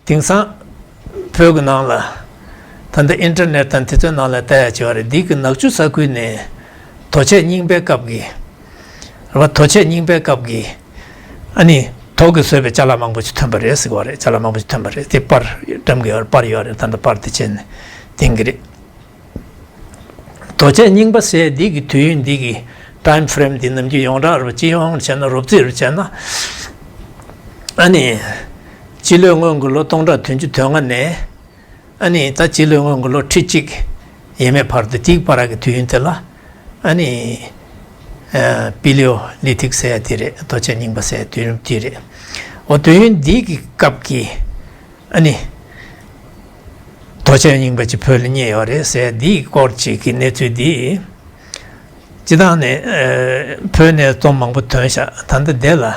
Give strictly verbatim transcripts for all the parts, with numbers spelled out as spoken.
དེང་སང་བོད་ཀྱི་ནང་ལ་ད་ལྟ་ཨིན་ཊར་ནེཊ་དང་དེ་ཚོའི་ནང་ལ་ལྟ་ཡ་བྱེད་པ་རེད། འདི་གི་ནག་ཆུ་ས་ཁུལ་ནས་དོལ་རྒྱལ་རྙིང་པའི་སྐབས་ཀྱི་རེད་པ། དོལ་རྒྱལ་རྙིང་པའི་སྐབས་ཀྱི་ཨ་ནི་དོལ་གྱིས་བཟོས་པའི་ཅ་ལག་མང་པོ་ཞིག་ཐོན་པ་རེད་ཟེར་བ་རེད། ཅ་ལག་མང་པོ་ཞིག་ཐོན་པ་རེད། དེ་པར་བཀྲམ་གི་ཡོད་རེད། པར་ཡོད་རེད། ད་ལྟ་པར་དེ་བྱས་ནས་བསྟན་གི་རེད། དོལ་རྒྱལ་རྙིང་པ་ཟེར་འདི་གི་དུས་ཡུན་འདི་གི་ཊའིམ་ཕེ་རེམ་འདི་ནམ་རྒྱུན་ཡོངས་གྲགས་རུ་སྤྱི་ཡོངས་བྱས་ན་རོབ་རྩིས་རུ་བྱས་ན། ཨ་ནི་སྤྱི་ལོའི་སྔོན་གྱི་ལོ་སྟོང་ཕྲག་བདུན་ཅུ་དོན་ལྔ་ནས་ཨ་ནི་ད་སྤྱི་ལོའི་སྔོན་གྱི་ལོ་ཁྲི་གཅིག་ཡས་མས་བར་དུ་དེའི་བར་གྱི་དུས་ཡུན་དེ་ལ་ཨ་ནི་པི་ལེའོ་ལི་ཐིག་ཟེར་ཡ་དེ་རེད། དོལ་རྒྱལ་རྙིང་པ་ཟེར་ཡ་དུས་རིམ་དེ་རེད། འོ་དུས་ཡུན་འདི་གི་སྐབས་ཀྱི་ཨ་ནི། དོལ་རྒྱལ་རྙིང་པ་ཅིག་བོད་ལ་རྙེད་ཡོད་རེད་ཟེར་འདིའི་སྐོར་ཅིག་གི་གནས་ཚུལ་འདི། སྤྱི་བཏང་ནས་ཨ་བོད་ནས་རྩོམ་མང་པོ་ཐོན་ཤག་ད་ལྟ་འདི་ལ་ཨ་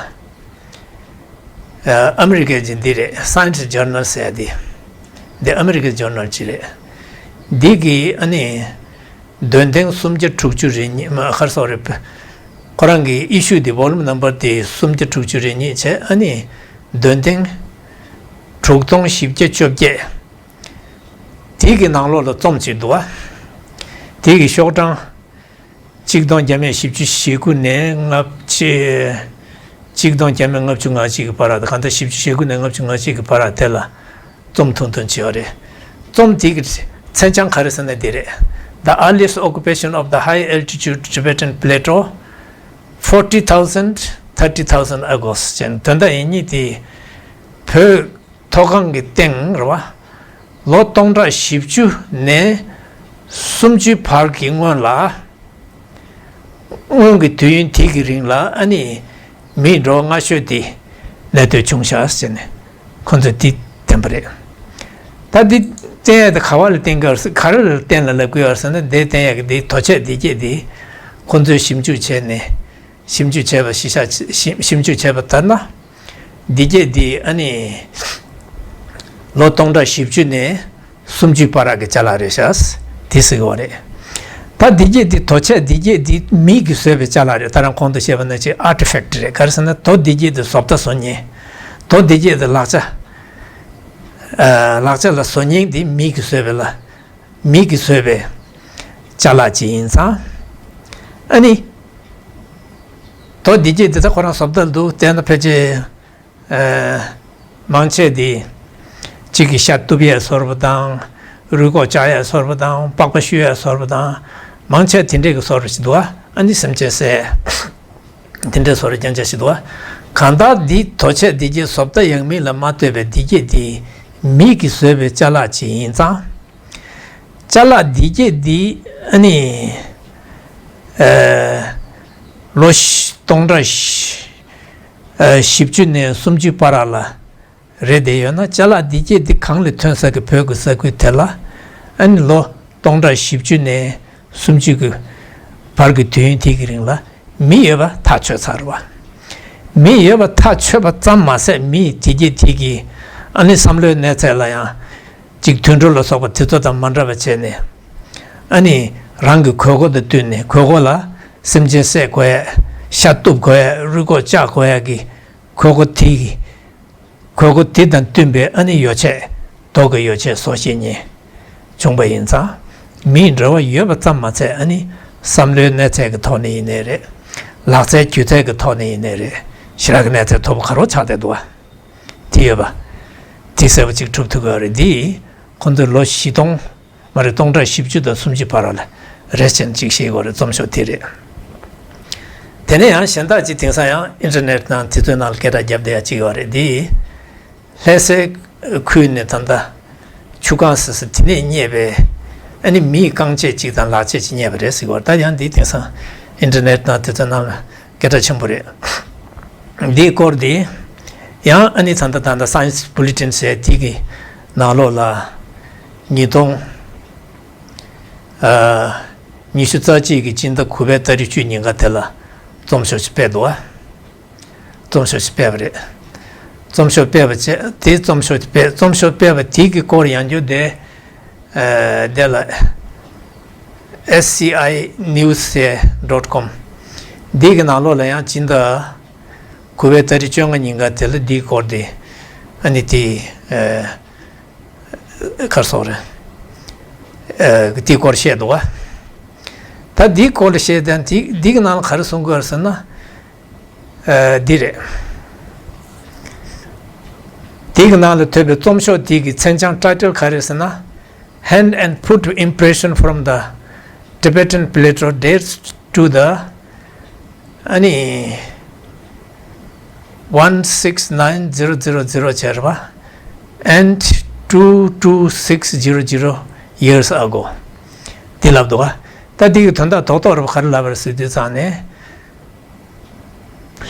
ཨ་མི་རི་ཀའི་ཅིག་འདི་རེད། Science Journal ཟེར་འདི། འདི་ཨ་མི་རི་ཀའི་ཇོར་ནལ་ཅིག་རེད། འདི་གི་ཨ་ནི་འདོན་ཐེངས་སུམ་བརྒྱ་དྲུག་ཅུ་རེ་གཉིས་མ་ཧར་སོ་རེད། ཁོ་རང་གི་ཨི་ཤུ་འདི་ཝོ་ལུམ་ནམ་བར་དེ་སུམ་བརྒྱ་དྲུག་ཅུ་རེ་གཉིས་བྱས། ཨ་ནི་འདོན་ཐེངས་དྲུག་སྟོང་བཞི་བརྒྱ་བཅོ་བརྒྱད། དེ་གི་ནང་ལོགས་ལ་རྩོམ་ཅིག་འདུག་བ། དེ་གི་ཤོག་གྲངས་གཅིག་སྟོང་བརྒྱ་མེད་བཞི་བཅུ་ཞེ་དགུ་ནས་ལྔ་བཅུ། གཅིག་སྟོང་བརྒྱ་མེད་ལྔ་བཅུ་ང་གཅིག་གི་བར་དང་། གང་ལྟར་བཞི་བཅུ་ཞེ་དགུ་ནས་ལྔ་བཅུ་ང་གཅིག་གི་བར་དེ་ལ་རྩོམ་ཐུང་ཐུང་བྱས་པ་རེད། རྩོམ་དེ་གི་མཚན་བྱང་ག་རེ་ཟེར་ན་འདི་རེད། The Earliest Occupation of the High Altitude Tibetan Plateau, forty thousand, thirty thousand ago ཟེར། དོན་དག་ཡིན་གཉིས་དེ། བོད་མཐོ་སྒང་གི་སྟེང་རེད་བ། ལོ་སྟོང་ཕྲག་བཞི་བཅུ་ནས་སུམ་ཅུའི་བར་གྱི་སྔོན་ལ། སྔོན་གྱི་དུས་ཡུན་དེ་གི་རིང་ལ་ཨ་ནི་མི་འགྲོ་སྔ་ཤོས་དེ་གནས་སྡོད་བྱུང་ཤག་ཟེར་ནས་ཁོང་ཚོས་དེ་བསྟན་པ་རེད། ད་འདི་བསྟན་ཡ་དེ་ག་བ་ལ་བསྟན་གི་ཡོད་རེད། ག་རེ་ལ་བསྟན་ལ་ལབ་གི་ཡོད་རེད་ཟེར་ན། འདི་བསྟན་ཡ་གི་འདི་དོལ་རྒྱལ་སྡེ་བརྒྱད་འདི་ཁོང་ཚོས་ཞིབ་འཇུག་བྱས་ནས། ཞིབ་འཇུག་བྱས་པ་གཞི་བཞག་ཞིབ་ཞིབ་འཇུག་བྱས་པ་ལྟར་ན། སྡེ་བརྒྱད་འདི་ཨ་ནི་ལོ་སྟོང་ཕྲག་བཞི་བཅུ་ནས་སུམ་ཅུའི་བར་གྱི་ཅ་ལག་རེད་ཤག་དེ་ཟེར་གི་བ་རེད། ད་སྡེ་བརྒྱད་འདི་དོལ་རྒྱལ་སྡེ་བརྒྱད་འདི་མི་གིས་བཟོས་པའི་ཅ་ལག་རེད། ད་རང་གོང་དུ་བཤད་པ་ནང་བཞིན་ཨར་ཊི་ཕེག་ཊི་རེད། ག་རེ་ཟེར་ན་དོལ་སྡེ་བརྒྱད་འདི་བཟོ་ལྟ་བཟོ་མཁན། དོལ་སྡེ་བརྒྱད་འདི་ལག་ཆ། ཨ་ལག་ཆ་ལ་བཟོ་མཁན་འདི་མི་གིས་བཟོས་པའི་ལ། མི་གིས་བཟོས་པའི་ཅ་ལག་ཅིག་ཡིན་ཙང་། ཨ་ནི། དོལ་སྡེ་བརྒྱད་འདི་ད་ཁོ་རང་བཟོ་ལྟ་འདུག་བལྟས་ན་ཕལ་ཆེར། ཨ་མང་ཆེ་འདི་གཅིག་གིས་ཤ་གཏུབ་ཡས་བཟོ་འདྲ་པོ་དང་། རུས་ཁོག་བཅག་ཡས་བཟོ་འདྲ་པོ་དང་། པགས་པ་བཤུ་ཡས་བཟོ་འདྲ་པོ་དང་། མང་ཆེ་དེ་འདྲས་ཀྱི་བཟོ་འདྲ་པོ་ཞིག་འདུག་བ། ཨ་ནི་སེམས་ཅན་བསད། དེ་འདྲའི་བཟོ་འདྲ་རྐྱང་རྐྱང་ཞིག་འདུག་བ། གང་ལྟར་འདི་དོལ་རྒྱལ་སྡེ་བརྒྱད་བཟོ་ལྟ་ཡང་མིན་ལ་མ་ལྟོས་པའི་སྡེ་བརྒྱད་འདི་མི་གིས་བཟོས་པའི་ཅ་ལག་ཅིག་ཡིན་ཙང་། ཅ་ལག་སྡེ་བརྒྱད་འདི་ཨ་ནི་ཨ་ལོ་སྟོང་ཕྲག་བཞི་བཅུ་ནས་སུམ་ཅུའི་བར་ལ་རེད་བསྡད་ཡོད་ན། ཅ་ལག་སྡེ་བརྒྱད་འདི་གང་ལས་ཐོན་ས་གི་བོད་ཀྱི་ས་ཁུལ་དེ་ལ་ཨ་ནི་ལོ་སྟོང་ཕྲག་བཞི་བཅུ་ནས་སུམ་ཅུ་གི་བར་གྱི་དུས་ཡུན་དེ་གི་རིང་ལ་མི་ཡོད་པ་ཐག་ཆོད་ཚར་བ། མི་ཡོད་པ་ཐག་ཆོད་པ་ཙམ་མ་ཟད། མི་དེ་གྱད་དེ་གི་ཨ་ནི་བསམ་བློའི་གནས་ཚད་ལ་ཡང་ཅིག་དུད་འགྲོ་ལ་སོགས་པ་དེ་ཚོ་དང་མ་འདྲ་བ་བྱས་ནས། ཨ་ནི་རང་གི་དགོས་མཁོ་དང་བསྟུན་ནས། དགོས་མཁོ་ལ་སེམས་ཅན་བསད་དགོས་ཡ། ཤ་གཏུབ་དགོས་ཡ། རུས་ཁོག་བཅག་དགོས་ཡ་གི་དགོས་མཁོ་དེ་གི་དགོས་མཁོ་དེ་དང་བསྟུན་པའི་ཨ་ནི་ཡོ་བྱད། དོལ་གྱི་ཡོ་བྱད་བཟོ་ཤེས་མཁན་བྱུང་བ་ཡིན་ཙང་། མིའི་འབྲེལ་བ་ཡོད་པ་ཙམ་མ་ཚད། ཨ་ནི་བསམ་བློའི་གནས་ཚད་ཀྱི་ཐོག་ནས་ཡིན་ནའི་རེད། ལག་རྩལ་སྒྱུ་རྩལ་གྱི་ཐོག་ནས་ཡིན་ནའི་རེད། ཞེ་དྲག་གི་གནས་ཚད་མཐོ་པོ་ག་རེ་ཆགས་བསྡད་འདུག་བ། དེ་ཡོད་པ། དེ་གསལ་པོ་ཅིག་གྲུབ་ཐུབ་ཀྱི་ཡོད་རེད། འདི་ཁོང་ཚོས་ལོ་བཞི་སྟོང་མ་རེད། སྟོང་ཕྲག་བཞི་བཅུ་དང་སུམ་ཅུ་བར་ལ་རེད་ཅེས་ཅིག་བཤད་ཀྱི་ཡོད་རེད། རྩོམ་ཤོག་དེ་རེད། དེ་ནས་ཡང་གཞན་དག་ཅིག་དེང་སང་ཡང་ཨིན་ཊར་ནེཊ་ནང་དེ་ཚོའི་ནང་ལ་སྐད་གྲགས་བརྒྱབ་བསྡད་ཡ་ཅིག་ཡོད་རེད། འདི་ལྷ་སའི་ཁུལ་ནས་ད་ལྟ་ཆུ་སྒང་ཟེར་ས་དེ་ནས་རྙེད་པའི་ཨ་ནི་མིའི་རྐང་རྗེས་ཅིག་དང་ལག་རྗེས་ཅིག་རྙེད་པ་རེད་ཟེར་གྱི་ཡོད་རེད། ད་ཡང་འདི་དེང་སང་ཨིན་ཊར་ནེཊ་ནང་དེ་ཚོའི་ནང་ལ་སྐད་གྲགས་ཆེན་པོ་རེད། འདིའི་སྐོར་འདི་ཡང་ཨ་ནི་ད་ལྟ་ད་ལྟ་Science Bulletin ཟེར་དེ་གི་ནང་ལོགས་ལ་ཉིས་སྟོང་ཨ་ཉི་ཤུ་རྩ་གཅིག་གི་སྤྱི་ཟླ་དགུ་པའི་ཏ་རིག་བཅུ་ཉིན་ཀ་དེ་ལ་རྩོམ་ཤོག་ཅིག་སྤེལ་འདུག་བ། རྩོམ་ཤོག་ཅིག་སྤེལ་བ་རེད། རྩོམ་ཤོག་སྤེལ་བ་བྱས། དེ་རྩོམ་ཤོག་ཅིག་སྤེལ། རྩོམ་ཤོག་སྤེལ་བ་དེ་གི་སྐོར་ཡང་བསྐྱར་དེ་ཨ་དེ་ལ་S C I news dot com འདི་གི་ནང་ལོགས་ལ་ཡང་སྤྱི་ཟླ་དགུ་པའི་ཏ་རིག་བཅོ་ལྔ་ཉིན་ཀ་དེ་ལ་འདིའི་སྐོར་དེ་ཨ་ནི་དེ་ ཨ་ག་རེ་ཟེར་དགོས་རེད། ཨ་དེའི་སྐོར་བཤད་འདུག་ག་ད་དེའི་སྐོར་བཤད་དང་དེ་དེ་གི་ནང་ལ་ག་རེ་གསུང་གི་ཡོད་རེད་ཟེར་ན། ཨ་འདི་རེད། དེ་གི་ནང་ལ་ཐོབ་པའི་རྩོམ་ཤོག་དེ་གི་མཚན་བྱང་ཊའི་ཊལ་ག་རེ་ཟེར་ན། Hand and put impression from the Tibetan Plateau dates to the ཨ་ནི་one six nine zero zero zero བྱས་རེད་པ། And two two six zero zero years ago. འདི་ལབ་འདུག་ག་ད་འདི་གི་དོན་དག་རྡོག་རྡོག་རེད་པ། ག་རེ་ལབ་པ་རེད་ཟེར་དུས་ཙང་ནས།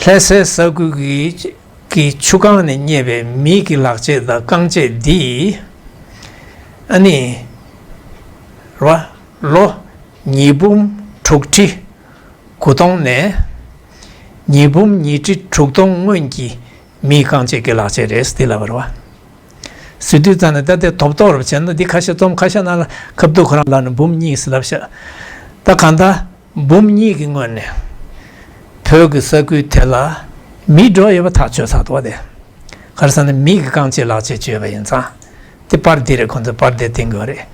ལྷ་སའི་ས་ཁུལ་གྱི་གྱི་ཆུ་སྒང་ནས་རྙེད་པའི་མི་གི་ལག་ཆས་དང་རྐང་རྗེས་འདི། ཨ་ནི། རེད་པ། ལོ་ཉིས་འབུམ་དྲུག་ཁྲི་དགུ་སྟོང་ནས། ཉིས་འབུམ་ཉིས་ཁྲི་དྲུག་སྟོང་སྔོན་གྱི་མིའི་རྐང་རྗེས་ཀྱི་ལག་ཆས་རེད་འདི་ལབ་པ་རེད་པ། ཟེར་དུས་ཙང་ནས་ད་ལྟའི་རྡོག་རྡོག་རེད་པ། བྱས་ན་འདི་ཁ་ཤས་རྩོམ་ཁ་ཤས་ནང་ལ་ཁ་བསྡུ་ཁོ་རང་ལབ་ནས་འབུམ་གཉིས་ཟེར་ལབ་ཤག་ད་གང་ལྟར། འབུམ་གཉིས་ཀྱི་སྔོན་ནས་བོད་ཀྱི་ས་ཁུལ་དེ་ལ་མི་འགྲོ་ཡོད་པ་ཐག་ཆོད་ཚར་འདུག་པ། དེ་ག་རེ་ཟེར་ན་མི་གི་རྐང་རྗེས་ལག་རྗེས་བྱས་པ་ཡིན་ཙང་། དེ་པར་འདི་རེད། ཁོང་ཚོས་པར་འདི་བསྟན་གྱི་ཡོད་རེད།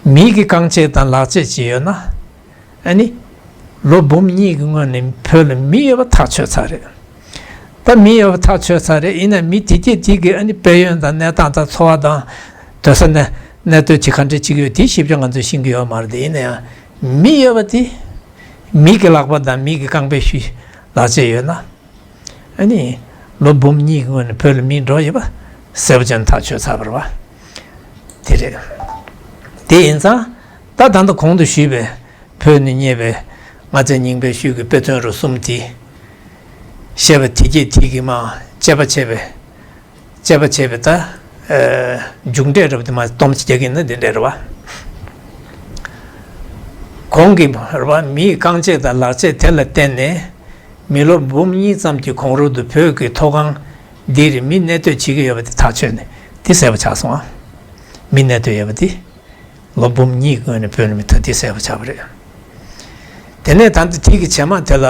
མི་གི་རྐང་རྗེས་དང་ལག་རྗེས་བྱས་ཡོད་ན། ཨ་ནི། ལོ་འབུམ་གཉིས་ཀྱི་སྔོན་ནས་བོད་ལ་མི་ཡོད་པ་ཐག་ཆོད་ཚར་རེད། ད་མི་ཡོད་པ་ཐག་ཆོད་ཚར་རེད། ཡིན་ན་མི་དེ་གྱད་དེ་གི་ཨ་ནི་དཔལ་ཡོན་དང་གནས་སྟངས་དང་འཚོ་བ་དང་། སྡོད་ས་ནས་གནས་སྡོད་ཅིག་ག་འདྲ་ཅིག་ཡོད་དེ་ཞིབ་ཆ་ང་ཚོས་ཤེས་ཀྱི་ཡོད་མ་རེད། དེ་ཡིན་ན་ཡང་མི་ཡོད་པ་དེ། མི་གི་ལག་པ་དང་མི་གི་རྐང་པའི་ཤུལ་ལག་རྗེས་ཡོད་ན། ཨ་ནི། ལོ་འབུམ་གཉིས་ཀྱི་སྔོན་ནས་བོད་ལ་མི་འགྲོ་ཡོད་པ་གསལ་པོ་བྱས་ནས་ཐག་ཆོད་ཚར་བ་རེད་པ། དེ་རེད། དེ་ཡིན་ཙང་། ད་ད་ལྟ་གོང་དུ་ཞུས་པའི་བོད་ནས་རྙེད་པའི་ལྔ་བརྒྱ་རྙིང་པའི་ཤུལ་གྱི་དཔེ་མཚོན་རུ་གསུམ་དེ། བཤད་པ་དེ་གྱད་དེ་གི་མ་དཔྱད་པ་བྱས་པའི། དཔྱད་པ་བྱས་པའི་ད། ཨ་མཇུག་འབྲས་རབ་དེ་མ་སྡོམ་རྒྱག་གི་ན་འདི་འདྲས་རེད་པ། གོང་གི་རེད་པ། མིའི་རྐང་རྗེས་དང་ལག་རྗེས་དེ་ལ་བརྟེན་ནས་མི་ལོ་འབུམ་གཉིས་ཙམ་གྱི་གོང་རོལ་དུ་བོད་ཀྱི་མཐོ་སྒང་འདིར་མི་གནས་སྡོད་བྱེད་ཀྱི་ཡོད་པ་དེ་ཐག་ཆོད་ནས་དེ་གསལ་པོ་ཆགས་སོང་ཨ། མི་གནས་སྡོད་ཡོད་པ་དེ་ལོ་འབུམ་གཉིས་ཀྱི་སྔོན་ནས་བོད་ནས་མི་ཐོན་དེ་གསལ་པོ་ཆགས་པ་རེད། དེ་ནས་ད་ལྟ་དེ་གི་རྗེས་མ་དེ་ལ་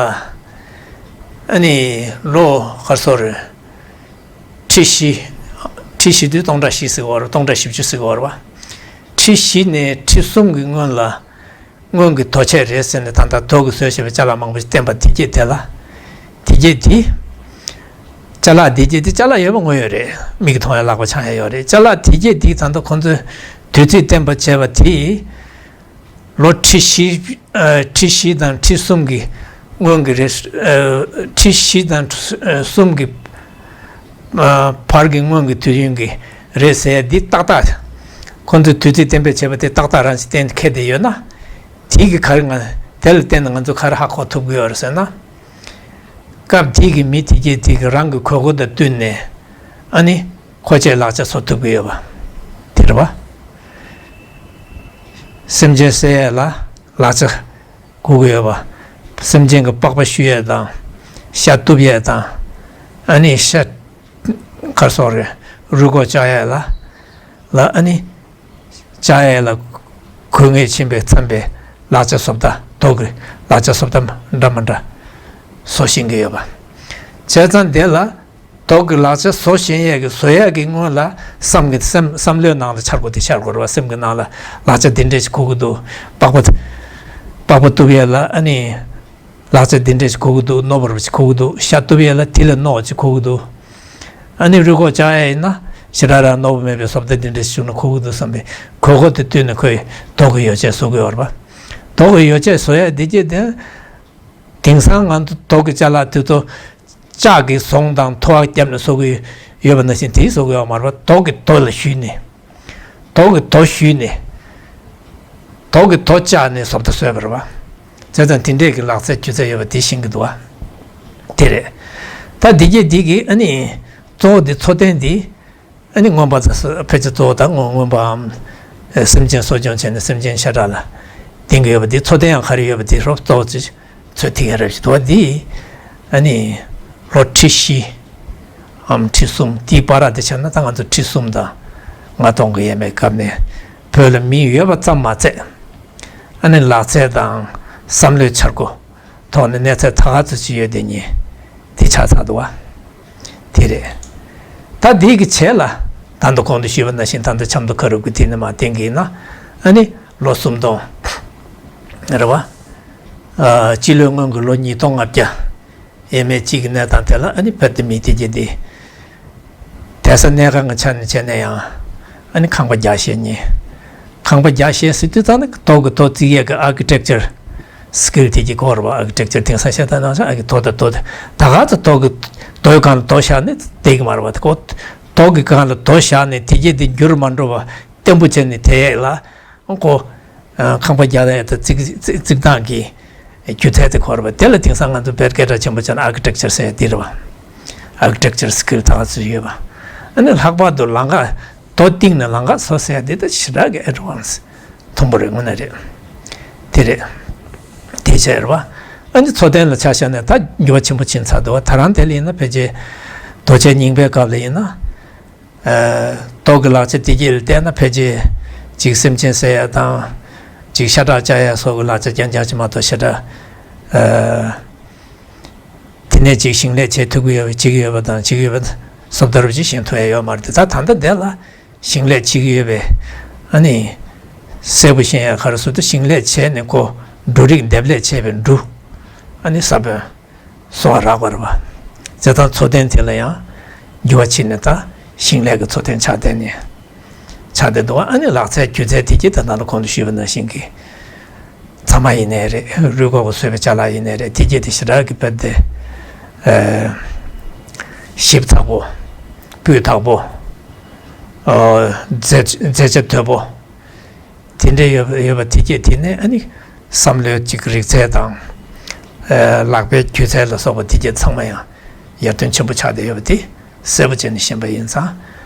ཨ་ནི་ལོ་ག་རེ་ཟེར་དགོས་རེད། ཁྲི་བཞི། ཁྲི་བཞི་དུས་སྟོང་ཕྲག་བཞི་ཟེར་གྱི་ཡོད་རེད། སྟོང་ཕྲག་བཞི་བཅུ་ཟེར་གྱི་ཡོད་རེད་པ། ཁྲི་བཞི་ནས་ཁྲི་གསུམ་གྱི་སྔོན་ལ། སྔོན་གྱི་དོ་ཆས་རེད་ཟེར་ནས་ད་ལྟ་རྡོ་གིས་བཟོས་བཞག་པའི་ཅ་ལག་མང་པོ་ཞིག་བསྟན་པ་དེ་གྱད་དེ་ལ། དེ་གྱད་དེ། ཅ་ལག་དེ་གྱད་དེ་ཅ་ལག་ཡོད་པ་དངོས་ཡོད་རེད། མིག་གིས་མཐོང་ཡ་ལག་པ་འཆང་ཡ་ཡོད་རེད། ཅ་ལག་དེ་གྱད་དེ་ད་ལྟ་ཁོང་ཚོས་དུས་ཚོད་བསྟན་པ་བྱས་པ་དེ། ལོ་ཁྲི་བཞི། ཨ་ཁྲི་བཞི་དང་ཁྲི་གསུམ་གྱི་སྔོན་གྱི་རེད། ཨ་ཁྲི་བཞི་དང་ཁྲི་གསུམ་གྱི་ཨ་བར་གྱི་སྔོན་གྱི་དུས་ཡུན་གྱི་རེད་ཟེར་ཡ་འདི་ཏག་ཏག་ཁོང་ཚོས་དུས་ཚོད་གཏན་འབེབས་བྱས་པ་དེ་ཏག་ཏག་རང་བཞིན་གཏན་འཁེལ་བསྡད་ཡོད་ན། དེ་གི་ག་རེ་ང་དེ་ལ་བརྟེན་ནས་ང་ཚོ་ག་རེ་ཧ་གོ་ཐུབ་ཀྱི་ཡོད་རེད་ཟེར་ན། སྐབས་དེ་གི་མི་དེ་གྱད་དེ་གི་རང་གི་དགོས་མཁོ་དང་བསྟུན་ནས་ཨ་ནི། མཁོ་ཆས་ལག་ཆ་བཟོ་ཐུབ་ཀྱི་ཡོད་པ། དེ་རེད་པ། སེམས་ཅན་བསད་ཡས་ལ་ལག་ཆ་དགོས་ཀྱི་ཡོད་པ། སེམས་ཅན་གྱི་པགས་པ་བཤུ་ཡས་དང་། ཤ་གཏུབ་ཡས་དང་། ཨ་ནི་ཤ། ག་རེ་ཟེར་དགོས་རེད། རུས་ཁོག་བཅག་ཡས་ལ། ལ་ཨ་ནི། བཅག་ཡས་ལ། དགོས་ངེས་ཕྱིན་པའི་མཚམས་པའི་ལག་ཆ་བཟོ་ལྟ་རྡོ་གི་ལག་ཆ་བཟོ་ལྟ་འདྲ་མི་འདྲ། བཟོ་ཤེས་ཀྱི་ཡོད་པ། བྱས་ཙང་དེ་ལ། རྡོ་གི་ལག་ཆ་བཟོ་ཤེས་ཡས་ཀྱི་བཟོ་ཡས་ཀྱི་སྔོན་ལ་བསམ་གྱི་སེམས་བསམ་བློའི་ནང་ལ་འཆར་སྒོ་དེ་འཆར་དགོས་རེད་པ། སེམས་ཀྱི་ནང་ལ་ལག་ཆ་འདི་འདྲས་ཞིག་དགོས་ཀྱི་འདུག་པགས་པ། པགས་པ་གཏུབ་ཡས་ལ་ཨ་ནི། ལག་ཆ་འདི་འདྲས་ཞིག་དགོས་ཀྱི་འདུག་རྣོ་བ་རུ་ཞིག་དགོས་ཀྱི་འདུག་ཤ་གཏུབ་ཡས་ལ་དེ་ལས་རྣོ་བ་ཞིག་དགོས་ཀྱི་འདུག་ཨ་ནི་རུས་ཁོག་བཅག་ཡས་ཡིན་ན་ཞེ་དྲག་རང་རྣོ་བ་མེད་པའི་བཟོ་ལྟ་འདི་འདྲས་ཞིག་བྱུང་ན་དགོས་ཀྱི་འདུག་བསམ་པའི་དགོས་མཁོ་དེ་བསྟུན་ནས་ཁོས་རྡོ་གི་ཡོ་བྱད་བཟོ་གི་ཡོད་རེད་པ། རྡོ་གི་ཡོ་བྱད་བཟོ་ཡས་འདི་གྱད་དེ། དེང་སང་ང་ཚོ་རྡོ་གི་ཅ་ལག་དེ་ཚོ་ལྕགས་ཀྱི་ཟོང་དང་ཐུ་བ་བརྒྱབ་ནས་བཟོ་གི་ཡོད་པ་ནང་བཞིན་དེ་བཟོ་གི་ཡོད་མ་རེད་པ། རྡོ་གི་རྡོ་ལ་གཞུས་ནས། རྡོ་གི་རྡོ་གཞུས་ནས། རྡོ་གི་རྡོ་བཅག་ནས་བཟོ་ལྟ་བཟོས་པ་རེད་པ། བྱས་ཙང་དེ་འདྲས་ཀྱི་ལག་རྩལ་སྒྱུ་རྩལ་ཡོད་པ་དེ་ཤེས་ཀྱི་འདུག་པ། དེ་རེད། ད་འདི་གྱད་འདི་གི་ཨ་ནི། གཙོ་བོ་དེ་འཚོ་རྟེན་འདི། ཨ་ནི་མངོན་པ་དང་ཕལ་ཆེར་གཙོ་བོ་དང་མངོན་མངོན་པའམ། ཨེ་སེམས་ཅན་གསོ་སྐྱོང་བྱས་ནས་སེམས་ཅན་ཤ་ཁྲག་ལ་བརྟེན་གྱི་ཡོད་པ་འདི་འཚོ་རྟེན་ཡང་ག་རེ་ཡོད་པ་འདི་རོབ་གཙོ་བོ་ཅིག་ཚོད་ཐིག་ཡང་རབ་ཞིག་འདུག་པ་འདི། ཨ་ནི་ལོ་ཁྲི་བཞི་འམ་ཁྲི་གསུམ་འདིའི་བར་དེ་ཆགས་ན་ད་ང་ཚོ་ཁྲི་གསུམ་དང་ལྔ་སྟོང་གི་ཡས་མས་སྐབས་ནས་བོད་ལ་མི་ཡོད་པ་ཙམ་མ་ཚད། ཨ་ནི་ལག་རྩལ་དང་བསམ་བློའི་འཆར་སྒོ། ཐོག་ནས་གནས་ཚད་ད་ག་ཚོད་ཅིག་ཡོད་དེ་ཉིད་དེ་ཆགས་ཚར་འདུག་པ། དེ་རེད། ད་འདི་གི་རྗེས་ལ་ ད་ལྟ་གོང་དུ་ཞུས་པ་ནང་བཞིན། ད་ལྟ་ཆབ་མདོ་ཁ་རུབ་ཀྱི་དེ་ནས་མར་བསྟན་གྱི་ཡིན་ན། ཨ་ནི་ལོ་སུམ་སྟོང་རེད་བ། ཨ། སྤྱི་ལོའི་སྔོན་གྱི་ལོ་ཉིས་སྟོང་ལྔ་བརྒྱ། ཡས་མས་གཅིག་གི་གནས་སྟངས་དེ་ལ། ཨ་ནི་བོད་དེ་མི་དེ་གྱད་དེ་དེང་སང་གནས་སྟངས་ཀྱི་ཆ་ནས་བྱས་ན་ཡང་། ཨ་ནི་ཁང་པ་རྒྱག་ཤེས་མཁན། ཁང་པ་རྒྱག་ཤེས་ཟེར་དུས་ཙམ་ན་རྡོ་གི་རྡོ་བརྩིགས་ཡས་ཀྱི་architecture skill དེ་གྱད་དགོས་རེད་བ། architecture དེང་སང་ཤ་སྟག་ནང་བཞིན་ཨ་གི་རྡོ་དང་རྡོ་དང་། ད་ག་ཚོད་རྡོ་གི་རྡོའི་སྒང་ལ་རྡོ་བཞག་ནས་བསྡད་ཀྱི་མ་རེད་བ། དེ་ཁོ་རྡོ་གི་སྒང་ལ་རྡོ་བཞག་ནས་དེ་གྱད་དེ་འགྱུར་མ་འགྲོ་བ་བརྟན་པོ་བྱས་ནས་དེ་ལ་ཁོ། ཨ། ཁང་པ་རྒྱག་ཡས་དང་བརྩིགས་བརྩིགས་བརྩིགས་སྟངས་ཀྱི་སྒྱུ་རྩལ་དེ་དགོས་རེད་བ། དེ་ལ་དེང་སང་ང་ཚོ་བོད་སྐད་གྲགས་ཆེན་པོ་བྱས་ན་architecture ཟེར་ཡས་དེ་རེད་བ། architecture skill ད་ག་ཚོད་ཡོད་པ། ཨ་ནི་ལྷག་པར་དུ་ལམ་ཁ་རྡོ་བཏིང་ནས་ལམ་ཁ་བཟོ་ཟེར་ཡས་དེ་ད་ཞེ་དྲག་གི་advance མཐོན་པོ་རེད། དངོས་གནས་རེད། དེ་རེད། དེ་བྱས་རེད་བ། ཨ་ནི་འཚོ་རྟེན་ལ་ཆ་བཞག་ན་ད་འགྱུར་བ་ཆེན་པོ་ཕྱིན་ཚར་འདུག་བ། ད་རང་དེ་ལ་ཡིན་ན་ཕལ་ཆེར་རྡོ་ཆས་རྙིང་པའི་སྐབས་ལ་ཡིན་ན། ཨ། རྡོ་གི་ལག་ཆ་དེ་གྱད་ལ་བལྟས་ན་ཕལ་ཆེར་ཅིག་སེམས་ཅན་བསད་ཡས་དང་། ཅིག་ཤ་ཁྲག་བཅག་ཡས་སོགས་ཀྱི་ལག་ཆ་རྐྱང་རྐྱང་ཅིག་མ་གཏོགས་ཞེ་དྲག་ཨ། དེ་ནས་ཅིག་ཞིང་ལས་བྱེད་ཐུབ་ཀྱི་ཡོད་པ། བྱེད་ཀྱི་ཡོད་པ་དང་བྱེད་ཀྱི་ཡོད་པ་བཟོ་ལྟ་རུ་ཅིག་ཤེས་ཐུབ་ཡས་ཡོད་མ་རེད་དེ། ད་ད་ལྟ་དེ་ལ་ཞིང་ལས་བྱེད་ཀྱི་ཡོད་པའི། ཨ་ནི་གསལ་པོ་ཤེས་ཡས་ག་རེ་ཟེར་དུས། ཞིང་ལས་བྱས་ནས་ཁོ་འབྲུ་རིགས་འདེབས་ལས་བྱས་པའི་འབྲུ། ཨ་ནི་ས་བོན། གསོ་བ་རག་པ་རེད་བ། བྱས་ཙང་འཚོ་རྟེན་དེ་ལ་ཡང་འགྱུར་བ་ཕྱིན་ནས་ད་ཞིང་ལས་ཀྱི་འཚོ་རྟེན་ཆགས་བསྡད་ནས། ཆགས་བསྡད་འདུག་ཨ་ནི་ལག་རྩལ་སྒྱུ་རྩལ་དེ་གྱད་ད་ནང་ལ་གོང་དུ་ཞུས་པ་ནང་བཞིན་གྱི་ཚ་མ་ཡིན་ནའི་རེད། རུས་ཁོག་གིས་བཟོས་པའི་ཅ་ལག་ཡིན་ནའི་རེད། དེ་གྱད་དེ་ཞེ་དྲག་གི་བོད་དེ། ཨ། ཞིབ་ཚགས་པོ། སྤུས་དག་པོ། ཨ། མཛེས་མཛེས་ཆ་དོད་པོ། དེ་འདྲ་ཡོད་ཡོད་པ་དེ་གྱད་དེ་ནས་ཨ་ནི་བསམ་བློའི་ཅིག་རིག་རྩལ་དང་། ཨ། ལག་པའི་སྒྱུ་རྩལ་ལ་སོགས་པ་དེ་གྱད་ཚང་མ་ཡང་ཡར་ཐོན་ཆེན་པོ་ཆགས་བསྡད་ཡོད་པ་དེ་གསལ་པོ་བྱས་ནས་ཤེས་པ་ཡིན་ཙང་།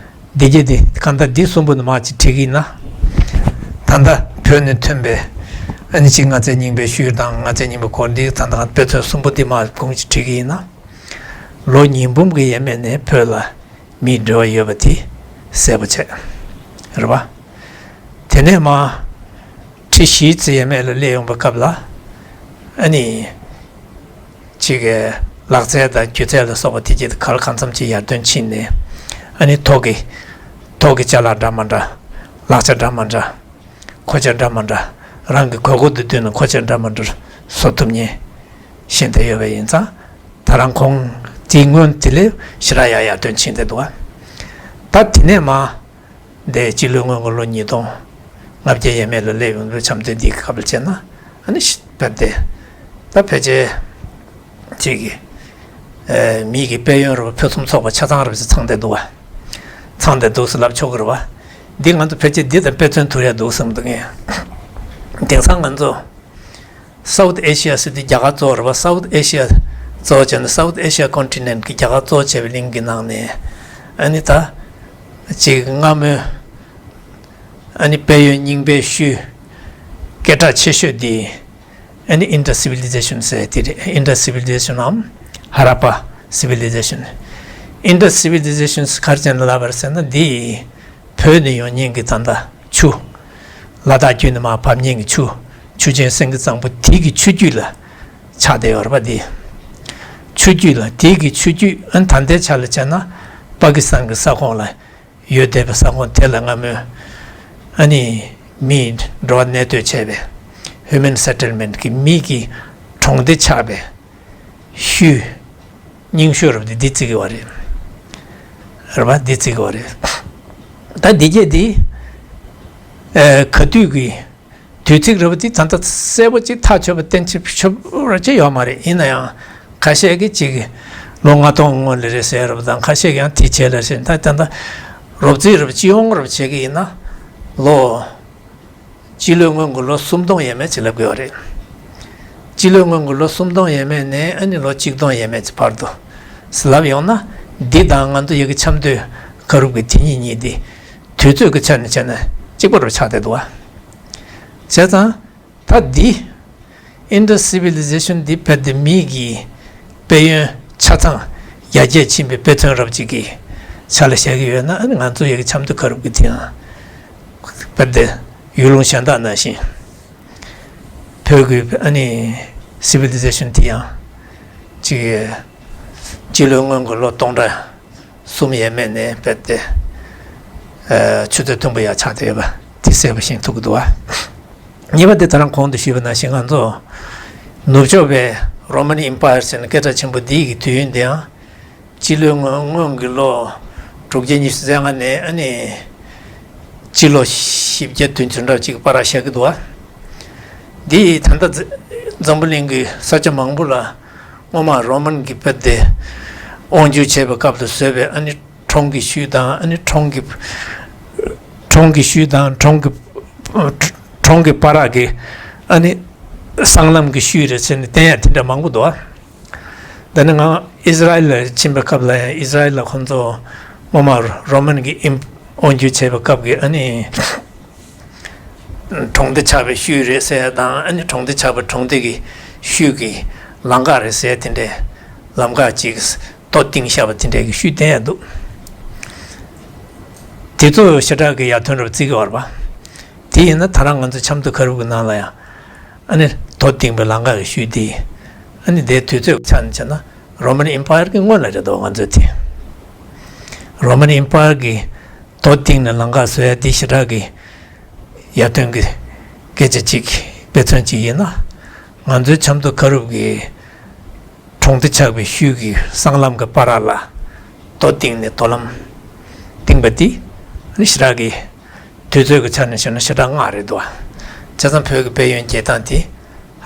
དེ་གྱད་དེ་གང་ལྟར་འདི་གསུམ་པོ་ནས་མར་ཅིག་བྲིས་ཀྱི་ཡིན་ན། ད་ལྟ་བོད་ནས་ཐོན་པའི་ཨ་ནི་ཅིག་མངའ་མཛད་རྙིང་པའི་ཤུལ་དང་། མངའ་མཛད་རྙིང་པའི་སྐོར་འདི་ད་ལྟ་དཔེ་མཚོན་གསུམ་པོ་འདི་མར་གོང་ཅིག་བྲིས་ཀྱི་ཡིན་ན། ལོ་ཉིས་འབུམ་གྱི་ཡས་མས་ནས་བོད་ལ་མིའི་འབྲེལ་བ་ཡོད་པ་དེ་གསལ་པོ་བྱས། རེད་བ། དེ་ནས་མར་ཁྲི་བཞི་ཙམ་ཡས་མས་ལ་སླེབས་ཡོང་པའི་སྐབས་ལ། ཨ་ནི་ཅིག་གི་ལག་རྩལ་དང་སྒྱུ་རྩལ་ལ་སོགས་པ་དེ་གྱད་ག་ལ་གང་འཚམ་ཅིག་ཡར་ཐོན་ཕྱིན་ནས། ཨ་ནི་ཐོག་གི་ཐོག་གི་ཅ་ལག་འདྲ་མི་འདྲ། ལག་ཆ་འདྲ་མི་འདྲ། མཁོ་ཆས་འདྲ་མི་འདྲ། རང་གི་དགོས་མཁོ་དང་བསྟུན་ནས་མཁོ་ཆས་འདྲ་མི་འདྲ་བཟོ་ཐུབ་མཁན་ཤེས་བསྡད་ཡོད་པ་ཡིན་ཙང་། ད་རང་ཁོང་དེའི་སྔོན་དེ་ལས་ཞེ་དྲག་ཡར་ཡར་ཐོན་ཕྱིན་བསྡད་འདུག་བ། ད་དེ་ནས་མར་འདི་སྤྱི་ལོའི་སྔོན་གྱི་ལོ་ཉིས་སྟོང་ལྔ་བརྒྱ་ཡས་མས་ལ་སླེབས་ཡོང་བའི་འཆམ་མཐུན་འདིའི་སྐབས་ལ་བྱས་ན། ཨ་ནི་ཤི་བབས་ཏེ། ད་ཕལ་ཆེར་ཅིག་གི་ཨ། མིའི་གི་དཔལ་ཡོན་རུ་ཕུན་སུམ་ཚོགས་པ་ཆ་ཚང་རུ་ཚང་བསྡད་འདུག་བ། ཚང་བསྡད་འདུག་ཟེར་ལབ་ཆོག་གི་རེད་བ། འདི་ང་ཚོ་ཕལ་ཆེར་འདི་དང་དཔེ་མཚོན་ཐུབ་ཡ་འདུག་བསམ་འདུག་ངས། དེང་སང་ང་ཚོ་South Asia ཟེར་དུས་རྒྱ་གར་གཙོ་བོ་རེད་བ། South Asia གཙོ་བོ་བྱས་ན། South Asia continent གི་རྒྱ་གར་གཙོ་བོ་བྱས་པའི་གླིང་གི་ནང་ནས། ཨ་ནི་ད་ཅིག་སྔ་མོའི་ཨ་ནི་དཔལ་ཡོན་རྙིང་པའི་ཤུལ་སྐད་གྲགས་ཆེ་ཤོས་འདི་ཨ་ནི་Indus Civilization ཟེར་དེ་རེད། Indus Civilization ནམ་Harappa Civilization། Indus Civilization ག་རེ་བྱས་ནས་ལབ་པ་རེད་ཟེར་ན། འདི་བོད་ནས་ཡོང་མཁན་གྱི་ད་ལྟ་ཆུ། ལ་དྭགས་བརྒྱུད་ནས་མར་བབས་མཁན་གྱི་ཆུ། ཆུ་ཆེན་སེང་གེ་གཙང་པོ་དེ་གི་ཆུ་རྒྱུད་ལ་ཆགས་བསྡད་ཡོད་རེད་པ། འདི་ཆུ་རྒྱུད་ལ། དེ་གི་ཆུ་རྒྱུད། ཨ་ནི་ད་ལྟའི་ཆ་ལ་བྱས་ན་པ་ཀི་སི་ཐན་གྱི་ས་ཁོངས་ལ་ཡོད་བསྡད་པའི་ས་ཁོངས་དེ་ལ་སྔ་མོའི་ཨ་ནི་མིས་འགྲོ་བ་གནས་སྡོད་བྱས་པའི་Human Settlement གི་མི་གི་གྲོང་སྡེ་ཆགས་པའི་ཤུལ་རྙིང་ཤོས་རབ་དེ་འདི་བརྩི་གི་ཡོད་རེད། རེད་པ། འདི་བརྩི་གི་ཡོད་རེད། ད་འདི་གྱད་འདི་ཨ། ག་དུས་ཀྱི་དུས་ཚིགས་རབ་འདི་ད་ལྟ་གསལ་པོ་ཅིག་ཐག་ཆོད་པ་གཏན་ཆ་ཆོད་ར་ཅིག་ཡོད་མ་རེད། ཡིན་ན་ཡང་ཁ་ཤས་ཀྱིས་ཅིག་ལོ་ལྔ་སྟོང་སྔོན་ལ་རེད་ཟེར་རབ་དང་། ཁ་ཤས་ཀྱིས་ཡང་དེའི་རྗེས་ལ་རེད་ཟེར། ད་ད་ལྟ་རོབ་རྩིས་རབ་སྤྱི་ཡོངས་རབ་བྱེད་ཀྱི་ཡིན་ན་ལོ། སྤྱི་ལོའི་སྔོན་གྱི་ལོ་སུམ་སྟོང་ཡས་མས་ཅིག་ལབ་ཀྱི་ཡོད་རེད། སྤྱི་ལོའི་སྔོན་གྱི་ལོ་སུམ་སྟོང་ཡས་མས་ནས་ཨ་ནི་ལོ་གཅིག་སྟོང་ཡས་མས་ཅིག་བར་དུ་ཟེར་ལབ་ཡོང་ན། འདི་དང་ང་ཚོ་ཡ་གི་ཆབ་མདོའི་ཁ་རུབ་ཀྱི་དེ་གཉིས་གཉིས་དེ་དུས་ཚོད་ཀྱི་ཆ་ནས་བྱས་ན་གཅིག་པ་རུ་ཆགས་བསྡད་འདུག་བ། བྱས་ཙང་ད་འདི་Indus Civilization འདི་བོད་དེ་མིའི་གི་དཔལ་ཡོན་ཆ་ཚང་ཡར་རྒྱས་ཕྱིན་པའི་དཔེ་མཚོན་རབ་ཅིག་གི་ཆ་ལ་བཞག་གི་ཡོད་ན། ཨ་ནི་ང་ཚོ་ཡ་གི་ཆབ་མདོ་ཁ་རུབ་ཀྱི་དེ་ཡང་བོད་དེ་ཡུལ་ལུང་གཞན་དག་ནང་བཞིན་བོད་ཀྱི་ཨ་ནི་Civilization དེ་ཡང་ཅིག་སྤྱི་ལོའི་སྔོན་གྱི་ལོ་སྟོང་ཕྲག་གསུམ་ཡས་མས་ནས་བོད་དེ་ ཆུ་ཚོད་མཐོན་པོ་ཡང་ཆགས་བསྡད་ཡོད་པ་དེ་གསལ་པོ་ཤེས་ཐུབ་ཀྱི་འདུག་བ། གཉིས་པ་དེ་ད་རང་གོང་དུ་ཞུས་པ་ནང་བཞིན་ང་ཚོ་ནུབ་ཕྱོགས་པའི་Roman Empire ཟེར་ནས་སྐད་གྲགས་ཆེན་པོ་འདི་ཡི་དུས་ཡུན་དེའང་སྤྱི་ལོའི་སྔོན་སྔོན་གྱི་ལོ་དྲུག་བརྒྱ་ཉི་ཤུ་རྩ་ལྔ་ནས་ཨ་ནི་སྤྱི་ལོ་བཞི་བརྒྱ་བདུན་ཅུ་འདྲ་ཅིག་བར་བཞག་གི་འདུག་བ། འདི་ད་ལྟ་འཛམ་བུ་གླིང་གི་ས་ཆ་མང་པོ་ལ་སྔོན་མ་Roman གྱི་དཔེ་དེ་དབང་སྒྱུར་བྱས་པའི་སྐབས་ལ་བཟོས་པའི་ཨ་ནི་གྲོང་གི་ཤུལ་དང་ཨ་ནི་གྲོང་གི་གྲོང་གི་ཤུལ་དང་གྲོང་གི་གྲོང་གི་བར་གྱི་ཨ་ནི་སྲང་ལམ་གྱི་ཤུལ་རེད་ཟེར་ནས་བསྟན་ཡ་དེ་འདྲ་མང་པོ་འདུག་བ། འདི་ནི་ང་ཨི་ཟི་ར་ཨེལ་ལ་ཕྱིན་པའི་སྐབས་ལ་ཡང་ཨི་ཟི་ར་ཨེལ་ལ་ཁོང་ཚོ་སྔོན་མ་Roman གྱི་ཨིམ་དབང་སྒྱུར་བྱས་པའི་སྐབས་ཀྱི་ཨ་ནི་གྲོང་སྡེ་ཆགས་པའི་ཤུལ་རེད་ཟེར་ཡ་དང་ཨ་ནི་གྲོང་སྡེ་ཆགས་པའི་གྲོང་སྡེ་གི་ཤུལ་གྱི་ལམ་ཁ་རེད་ཟེར་ཡ་དེ་འདྲའི་ལམ་ཁ་ཅིག་རྡོ་བཏིང་བཞག་པ་དེ་འདྲའི་གི་ཤུལ་བསྟན་ཡ་འདུག་དེ་ཚོ་ཞེ་དྲག་གི་ཡར་ཐོན་རབས་བརྩི་གི་ཡོད་རེད་པ། དེ་ཡིན་ན་ད་རང་ང་ཚོ་ཆབ་མདོ་ཁ་རུབ་ཀྱི་ནང་ལ་ཡང་ཨ་ནི་རྡོ་བཏིང་པའི་ལམ་ཁ་གི་ཤུལ་དེ་ཨ་ནི་དེའི་དུས་ཚོད་ཀྱི་ཆ་ནས་བྱས་ན་Roman Empire གི་སྔོན་ལ་རེད་དོ། ང་ཚོའི་དེ་Roman Empire གི་རྡོ་བཏིང་ནས་ལམ་ཁ་བཟོ་ཡ་དེ་ཞེ་དྲག་གི་ཡར་ཐོན་གྱི་སྐད་ཆ་ཅིག་དཔེ་མཚོན་ཅིག་ཡིན་ན་ང་ཚོའི་ཆབ་མདོ་ཁ་རུབ་ཀྱི་གྲོང་སྡེ་ཆགས་པའི་ཤུལ་གྱི་སྲང་ལམ་གྱི་བར་ལ་རྡོ་བཏིང་ནས་རྡོ་ལམ་བཏིང་པ་དེ་ནི་ཞེ་དྲག་གི་དུས་ཚོད་ཀྱི་ཆ་ནས་བཤད་ན་ཞེ་དྲག་སྔ་རེད་འདུག་བ། བྱས་ཙང་བོད་ཀྱི་དཔལ་ཡོན་རྒྱས་སྟངས་དེ་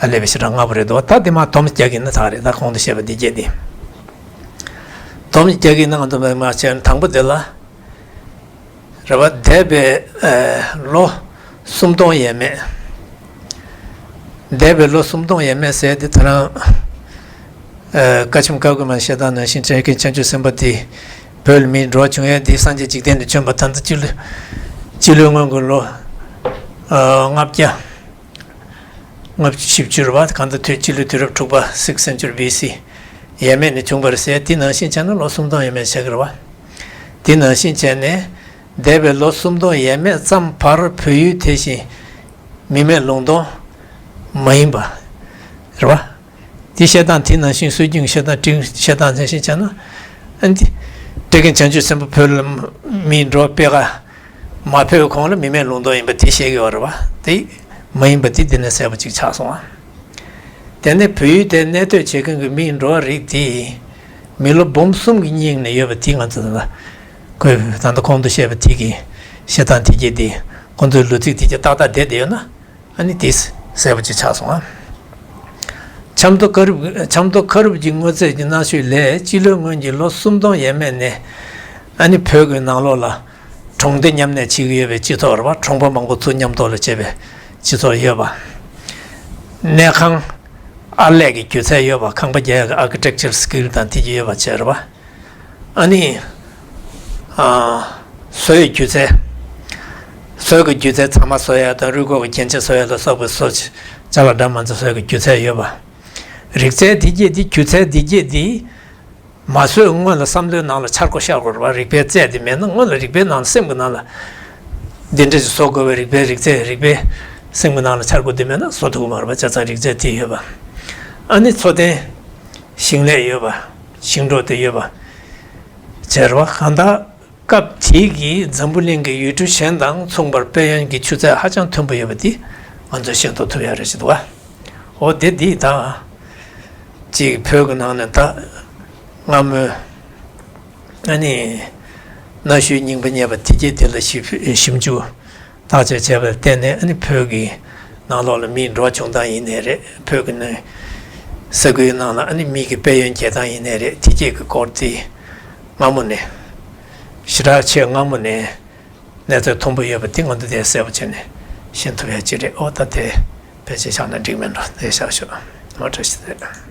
ཧ་ལས་པའི་ཞེ་དྲག་སྔ་པོ་རེད་འདུག་བ། ད་དེ་མ་སྡོམ་རྒྱག་གི་ཡིན་ན་ད་རེད། ད་གོང་དུ་བཤད་པ་འདི་བརྒྱད་དེ་སྡོམ་རྒྱག་གི་ཡིན་ན་ང་ཚོ་མ་བྱས་ན་དང་པོ་དེ་ལ། རེད་བ། འདས་པའི་ལོ་སུམ་སྟོང་ཡས་མས། འདས་པའི་ལོ་སུམ་སྟོང་ཡས་མས་ཟེར་དེ་ད་རང་བཀའ་ཆེམས་བཀའ་བསྒོ་མ་བཤད་སྟངས་ནང་བཞིན་ཁྲེ་ཀན་བྱང་ཆུབ་སེམས་དཔའ་དེ་བོད་ལ་མིའི་འགྲོ་བ་བྱུང་ཡས་དེ་སངས་རྒྱས་འཇིག་རྟེན་དུ་བྱོན་པ་ད་ལྟ་སྤྱི་ལོ་སྤྱི་ལོའི་སྔོན་གྱི་ལོ་ལྔ་བརྒྱ། ལྔ་བཅུ་བཞི་བཅུ་རེད་བ། གང་ལྟར་དུས་སྤྱི་ལོའི་དུས་རབས་དྲུག་པ་sixth century B C ཡས་མས་ནས་བྱུང་བ་རེད་ཟེར། དེ་ནང་བཞིན་བྱས་ན་ལོ་སུམ་སྟོང་ཡས་མས་ཆགས་ཀྱི་རེད་བ། དེ་ནང་བཞིན་བྱས་ནས་འདས་པའི་ལོ་སུམ་སྟོང་ཡས་མས་ཙམ་བར་བོད་ཡུལ་དེ་བཞིན་མི་མེད་ལུང་སྟོང་མ་ཡིན་པ་རེད་བ། དེ་བཤད་སྟངས་དེ་ནང་བཞིན་སྲོལ་རྒྱུན་གྱི་བཤད་སྟངས་བཤད་སྟངས་ནང་བཞིན་བྱས་ན་ཨ་ནི་ཁྲེ་ཀན་བྱང་ཆུབ་སེམས་དཔའ་བོད་ལ་མིའི་འགྲོ་བ་སྤེལ་ག་མ་ཕེབས་གོང་ལ་མི་མེད་ལུང་སྟོང་ཡིན་པ་དེ་བཤད་ཀྱི་ཡོད་རེད་བ། དེ་མ་ཡིན་པ་དེ་འདི་ནས་གསལ་པོ་ཅིག་ཆགས་སོང་བ། དེ་ནས་བོད་ཡུལ་དེར་གནས་སྡོད་བྱེད་མཁན་གྱི་མིའི་འགྲོ་བ་རིགས་དེ་མི་ལོ་འབུམ་གསུམ་གྱི་སྙིང་ནས་ཡོད་པ་དེ་ང་ཚོ་ད་ལྟ་ཁོས་ད་ལྟ་གོང་དུ་བཤད་པ་དེ་གི་བཤད་སྟངས་དེ་གྱད་དེ་ཁོང་ཚོའི་ལོ་ཚིགས་དེ་གྱད་ཏག་ཏག་བསྡད་བསྡད་ཡོད་ན་ཨ་ནི་དེ་གསལ་པོ་ཅིག་ཆགས་སོང་ཨ། ཆབ་མདོ་ཁ་རུབ་ཆབ་མདོ་ཁ་རུབ་ཀྱི་དངོས་རྫས་ཀྱི་གནའ་ཤུལ་ལས་སྤྱི་ལོའི་སྔོན་གྱི་ལོ་སུམ་སྟོང་ཡས་མས་ནས་ཨ་ནི་བོད་ཀྱི་ནང་ལོགས་ལ་གྲོང་སྡེ་མཉམ་གནས་བྱེད་ཀྱི་ཡོད་པའི་སྤྱི་ཚོགས་རེད་བ། གྲོང་པ་མང་པོ་ཚུར་མཉམ་གཏོགས་ལ་བྱས་པའི་སྤྱི་ཚོགས་ཡོད་པ། གནས་ཁང་ཨར་ལས་ཀྱི་སྒྱུ་རྩལ་ཡོད་པ། ཁང་པ་རྒྱག་ཡག་གི་architecture skill དང་དེ་གྱད་ཡོད་པ་བྱས་རེད་བ། ཨ་ནི། ཨ། བཟོ་ཡི་སྒྱུ་རྩལ། བཟོ་གི་སྒྱུ་རྩལ་ཚང་མ་བཟོ་ཡ་དང་རུས་ཁོག་གི་རྒྱན་ཆ་བཟོ་ཡ་ལ་སོགས་པའི་བཟོ་ཅ་ལག་འདྲ་མི་འདྲ་བཟོ་གི་སྒྱུ་རྩལ་ཡོད་པ། རིག་རྩལ་འདི་གྱད་འདི་སྒྱུ་རྩལ་འདི་གྱད་འདི་མ་བཟོས་སྔོན་ལ་བསམ་བློའི་ནང་ལ་འཆར་སྒོ་ཤར་དགོས་རེད་བ། རིག་པའི་རྩལ་འདི་མེད་ན་སྔོན་ལ་རིག་པའི་ནང་ལ་སེམས་ཀྱི་ནང་ལ་འདི་འདྲ་ཞིག་བཟོ་དགོས་པའི་རིག་པའི་རིག་རྩལ་རིག་པའི་སེམས་ཀྱི་ནང་ལ་འཆར་སྒོ་འདི་མེད་ན་བཟོ་ཐུབ་ཀྱི་མ་རེད་བ། བྱས་ཙང་རིག་རྩལ་འདི་ཡོད་པ། ཨ་ནི་འཚོ་རྟེན་ཞིང་ལས་ཡོད་པ། ཞིང་འབྲོག་དེ་ཡོད་པ། བྱས་རེད་བ། གང་ལྟར་སྐབས་དེའི་གི་འཛམ་བུ་གླིང་གི་ཡུལ་གྲུ་གཞན་དང་མཚུངས་པར་དཔལ་ཡོན་གྱི་ཆུ་ཚད་ཧ་ཅང་མཐོན་པོ་ཡོད་པ་འདི་ང་ཚོས་ཤེས་རྟོགས་ཐུབ་ཡ་རེད་ཅེས་འདུག་བ། འོ་དེ་འདི་ད་ཅིག་བོད་ཀྱི་ནང་ནས་ད་སྔ་མོའི་ཨ་ནི་གནའ་ཤུལ་རྙིང་པ་རྙེད་པ་དེ་གྱད་དེ་ལ་ཞིབ་ཞིབ་འཇུག་བརྟག་དཔྱད་བྱས་པར་བརྟེན་ནས་ཨ་ནི་བོད་ཀྱི་ནང་ལོགས་ལ་མིའི་འགྲོ་བ་བྱུང་སྟངས་ཡིན་ནའི་རེད། བོད་ཀྱི་ནང་ས་ཁུལ་ནང་ལ་ཨ་ནི་མི་གི་དཔལ་ཡོན་རྒྱས་སྟངས་ཡིན་ནའི་རེད། དེ་གྱད་ཀྱི་སྐོར་དེ་སྔ་མོ་ནས་ཞེ་དྲག་ཆེས་སྔ་མོ་ནས་གནས་ཚད་མཐོན་པོ་ཡོད་པ་དེ་ང་ཚོ་དེ་གསལ་པོ་བྱས་ནས་ཤེས་ཐུབ་ཡ་ཅིག་རེད། ཨོ་ད་དེ་ཕལ་ཆེར་བཞག་ན་འགྲིག་མེད་འགྲོ། དེ་བཞག་ཞོག་ཨོ་བཀྲ་ཤིས་བདེ་ལེགས།